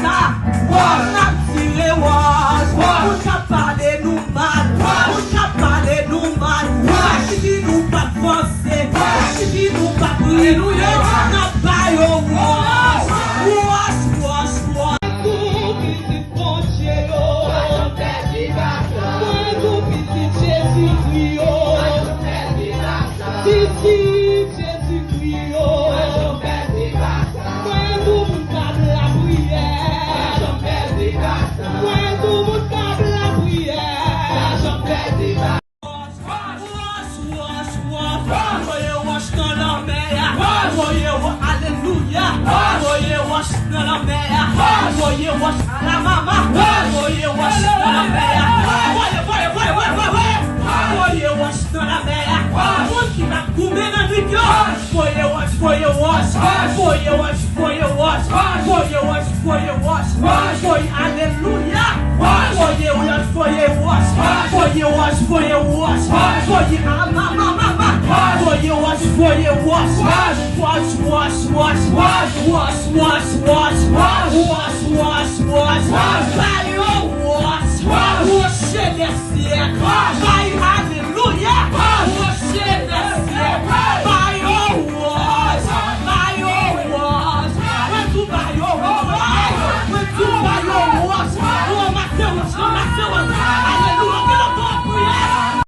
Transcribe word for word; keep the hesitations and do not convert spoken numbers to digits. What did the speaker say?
Sa, wòch, n ap tire wòch. Wòch, moun k ap pale nou mal. Wòch, moun k ap pale nou mal. Wòch, sa ki di nou p ap vanse. Wòch, sa ki di nou p ap rive. N ap ba yo wòch. Wòch, wòch, wòch. Tou pitit Bondye yo. Mwen tou pitit Jezikri yo. Pitit Jezikri yo. Mwen tou moun k ap lapriyè. Mwen tou moun k ap lapriyè. Wòch, wòch, wòch, wòch. Voye wòch nan lanmè a. Voye wòch, alelouya. Voye wòch nan lanmè a. Voye wòch a la mama. Voye wòch nan lanmè a. Voye, voye, voye, voye, voye, voye. Voye wòch nan lanmè a. Moun ki t ap goumen nan nwit yo. Voye wòch, voye wòch. Voye wòch, voye wòch. Voye wòch, voye wòch. Voye, alelouya. Voye wòch, voye wòch. Voye wòch, voye wòch. Voye a ma, ma, ma, ma. Voye wòch, voye wòch. Wòch, wòch, wòch, wòch. Wòch, wòch, wòch, wòch. Wòch, wòch, wòch, wòch. Ba yo wòch. Wòch. Roche de syèk. Wòch. Bay a